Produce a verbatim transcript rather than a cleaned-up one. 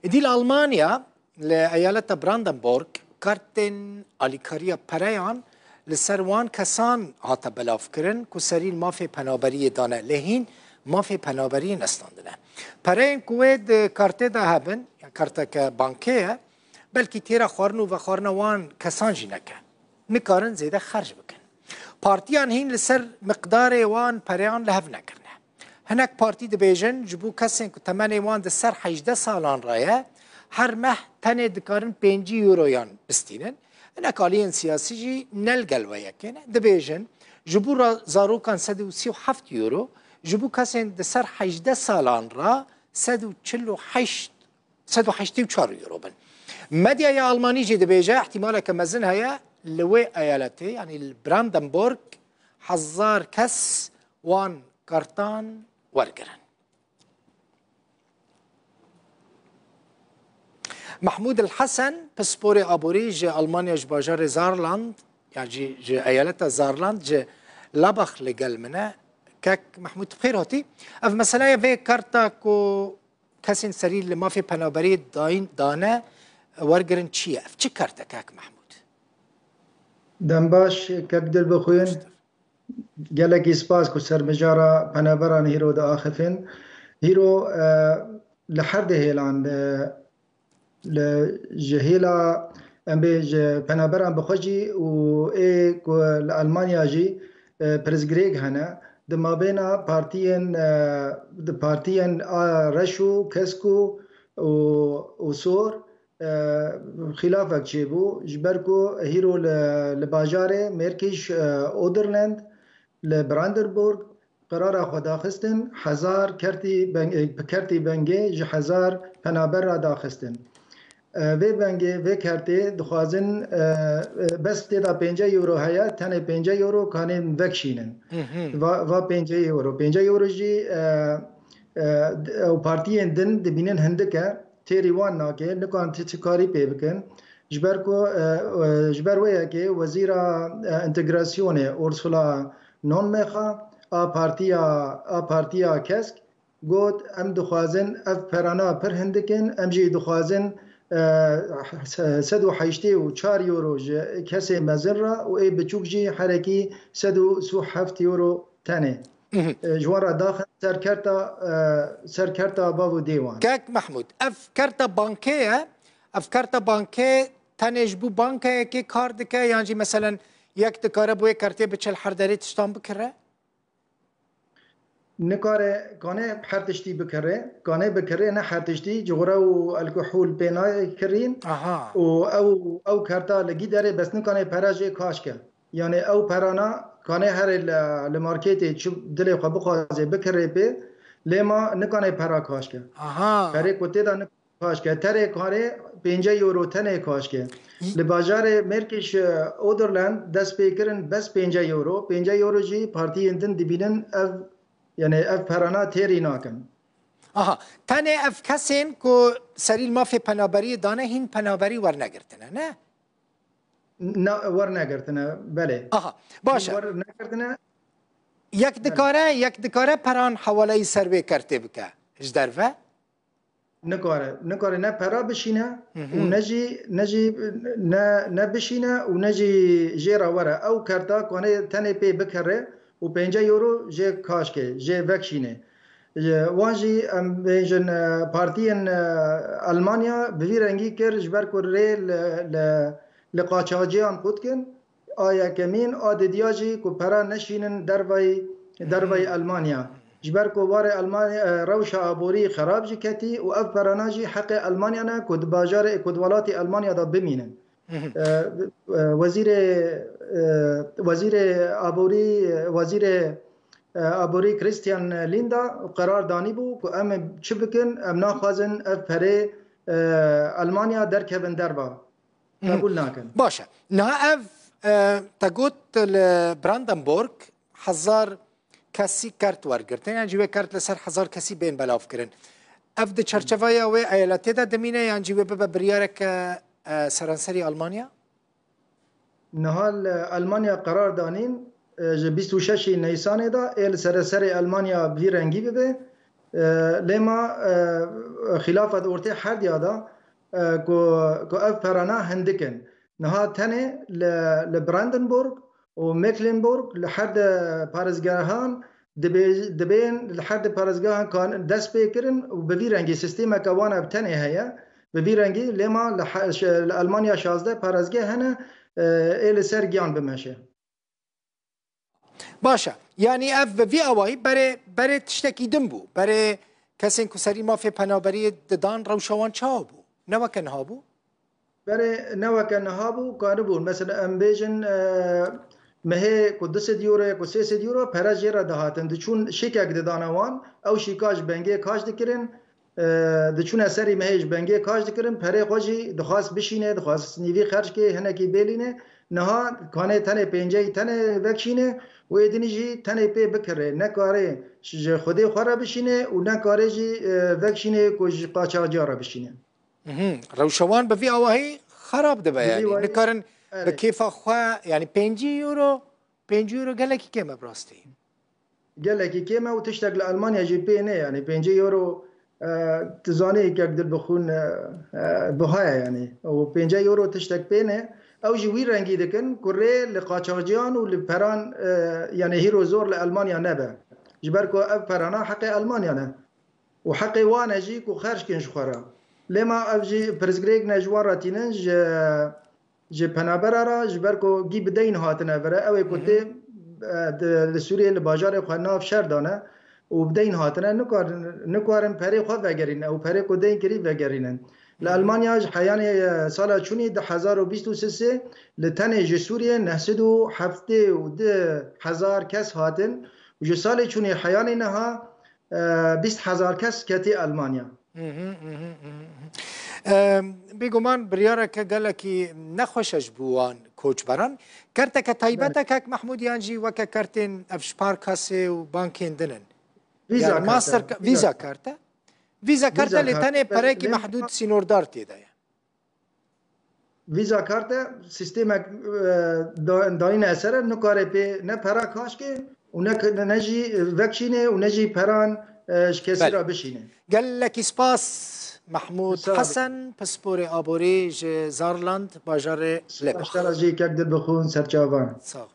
Îdî li Almanya, li eyaleta Brandenburg, kartên alîkariya pereyan li ser wan kesan hate belavkirin ku serî li mafê penaberiyê dane, lê hîn mafê penaberiyê nestandine. Pereyên ku wê di kartê de hebin, ya karteke bankê ye, belkî têra xwarin û vexwarina wan kesan jî neke. Nikarin zêde xerc bikin. Partiyan hîn li ser miqdarê wan pereyan li hev nekirine. Hinek partî dibêjin, ji bo kesên ku temenê wan di ser hejdeh salan re ye, her meh tenê dikarin pêncî euroyan bistînin. Hinek aliyên siyasî jî ne li gel we yekê ne. Dibêjin, ji bo ra-, zarokan sed û sî û heft euro, ji bo kesên di ser hejdeh salan re sed û çil û heşt, sed û heştê û çar euro bin. Medyaya Almanî jî dibêje, ihtimaleke mezin heye li wê eyaletê, yanî li Brandenburg, hezar kes wan kartan wergirin. Mehmûd El Hesen, pisporê aborî ji Almanya, ji bajarê Saarland, yan jî ji eyaleta Saarland, ji Laubach li gel min e. Kek Mehmûd, bi xêr hatî. Ev meseleya vê karta ku kesên serî li mafê penaberiyê dayîn dane wergirin çi ye? Ev çi kart e, kek Mehmûd? Dem baş, kek Dilbixwîn. Gelekî spas ku ser mijara penaberan hîro diaxifin. Hîro, e, li her du hêlan, e, li, ji hêla, em bê ji penaberan bi xwe jî û ê ku li Almanya jî, e, pirsgirêk hene. Di mabêna partiyên, e, di partiyên a reş û kesk û, û, û sor, e, xîlafek çêbû, ji ber ku hîro li, li bajarê Märkisch, e, Oderland, li Brandenburg qerara xwe daxistin, hezar kertî beng-, kertî bengê ji hezar penaber re daxistin. E, vê bengê, vê kertê dixwazin, e, e, bes tê de pêncî euro heye, tenê pêncî euro kanên vekişînin. Hı hı. Va, va pêncî euro. Pêncî euro jî, e, e, ew partiyên din dibînin hindik e, têrî wan nake, nikan ti çi karî pê bikin. Ji ber ku, e, e, ji ber wê yekê wezîra, e, entegrasyonê Ursula Nonmecha a partiya, a partiya kesk got, em dixwazin ev perana pir hindik in, em jî dixwazin, e, sed û heştê û çar euro ji kesê mezin re û ê biçûk jî herekî sed û sî û heft euro tenê. Mhm. E, ji wan re daxin ser kerta, e, ser kerta bav û dê wan. Kek Mehmûd, ev kerta bankê ye, ev kerta bankê tenê ji bo bankeyekê kar dike, yan jî meselen yek dikare bi wê kertê biçe li her derê tiştan bikire? Nikare, kane her tiştî bikire, kane bikire ne her tiştî, cixure û alkohol pê nayê kirîn. Aha. Û ew, ew kerta li gî derê bes nikane pere jê kaş ke. Yani ew perana kane here li, li marketê çi dilê xwe bixwaze bikire pê, lê ma nikane pera kaş ke. Aha. Perê ku tê de nik-, kaş ke. Terê karê pêncî euro tenê kaş ke. Li bajarê Märkisch, e, Oderland dest pê kirin bes pêncî euro. Pêncî euro jî partiyên din dibînin ev, yani ev perana têrî nakin. Aha, tenê ev kesên ku serî li mafê penaberiyê dane hîn penaberî wernegirtine, ne? Na, wernegirtine, belê. Aha, baş e. Hîn wernegirtine. Yek Belê. dikare, yek dikare peran hewaleyî ser wê kertê bike ji derve? Nikare, nikare ne pera bişîne Hı hı. û ne jî, ne jî, ne, ne bişîne û ne jî jê re were. Ew kerta kane tenê pê bikere û pêncî euro jê kaşke, jê vekşîne. Ji wan jî em bêjin, e, partiyên, e, Almanya bi vî rengî kir, ji ber ku rê li, li, li qaçaciyan qut kin. A yekemîn, a didiya jî ku pera neşînin dervayî, dervayî Hmm. Almanya. Ji ber ku warê Almanya, e, rewşa aborî xerab jî ketî û ev perana jî heqê Almanya ne ku di bajarê, ku di welatê Almanya de bimînin. Mhm. E, e, wezîrê, e, wezîrê aborî, wezîrê, e, aborî Christian Lindner qerar danîbû ku em çi bikin, em naxwazin ev perê, e, Almanya derkevin derva. Mhm. Qebûl nakin. Baş e. Niha ev, e, te got li Brandenburg hezar kesî kert wergirtin, yan jî wê kert li ser hezar kesî bên belavkirin. Ev di çerçeveya wê eyaletê de dimîne, yan jî wê bibe biryareke, e, seranserî Almanya? Niha li Almanya qerar danîn, e, ji bîst û şeşê Neysanê de ê li sereserê Almanya bi vî rengî bibe. E, lê ma, e, xîlafa di ortê herdiya de, e, ku, ku ev perana hindik in. Niha tenê li, li Brandenburg û Mecklenburg li her di parêzgehan dibê-, dibên li her di parêzgehan kan dest pê kirin û bi vî rengî sîstemeke wan ev tenê heye. Bi vî rengî lê ma li he-, şe-, li Elmanya şazdeh parêzgeh hene, e, ê li ser giyan bimeşe. Baş e. Yanî ev bi vî awayî berê, berê tiştekî din bû. Berê kesên ku serî mafê penaberiyê didan rewşa wan çawa bû? Ne weke niha bû? Berê ne weke niha bû, karibûn. Mesela em bêjin, e, mehê ku du sed euro ye, ku sê sed euro pere jê re dihatin. Diçûn şîkek didane wan, ew şîka ji bengê kaş dikirin, e, diçûne serî mehê ji bengê kaş dikirin, perê xwe jî dixwast bişîne, dixwast nîvî xerc kê, hinekî bêlîne. Niha kanê tenê pênceyî tenê vekişîne û ê dinî jî tenê pê bikirê. Nekarê ji Xwedê xwe re bişîne û nekarê jî, e, vekişîne ku ji qaçaxciya re bişîne. Mhm. Rewşa wan bi vî awahî xerab dibe Bi vî yanî. wayî, Nikarin bi erê. kêfa xwe, yanî pêncî euro, pêncî euro gelekî kêm e bi rastî. Gelekî kêm e û tiştek li Elmanya jî pê ne, yanî pêncî euro, e, tu zanî yekek dil bixwin, e, e, buha ye yanî. Û pêncî euro tiştek pê ne. Ew jî wî rengî dikin ku rê li qaçaxciyan û li peran, e, yanî hîro zor li Elmanya nebe. Ji ber ku ev perana heqê Elmanya ne. Û heqê wan e jî ku xerc kin ji xwe re. Lê ma ev jî pirsgirêk ne ji wan re tînin, ji, ji penabera re, ji ber ku gî bi deyn hatine vire. Ew ê ku Hı hı. tê, e, di, li Sûriyê li bajarê xwe nav şer dane û bi deyn hatine, nikarin, nikarin perê xwe vegerînin. Ew perê ku deyn kirî vegerînin. Li Hı hı. Elmanya ji heyanê, e, sala çûnî du hezar û bîst û sê li tenê ji Sûriyê neh sed û heftê û du hezar kes hatin û ji salê çûnî heyanê niha e, bîst hezar kes ketî Elmanya. Hı hı, hı hı, hı hı, hı. E, bêguman biryareke gelekî nexweş e ji bo wan koçberan. Kerteke taybet Belê. e kek Mehmûd, yan jî weke kertên ev Sparkasse û bankên din in? Vîza Yani kart e. Master ka-, Vîza vîza kart. kart e. Vîza kart e, Vîza lê kart tenê e. perekî Lê mehdûd sînordar tê de ye. Vîza karte sîstemek, e, da-, dayîne esere, nikare pê ne pera kaşkê û ne, ne jî vekşînê û ne jî peran, e, ji kesî Belê. re bişîne. Gelekî spas Mehmûd Sağ ol. Hesen, pisporê aborî ji Zarland, bajarê Lêbek. Spas te re jî kek dil bixwin serçavan. Sağ ol.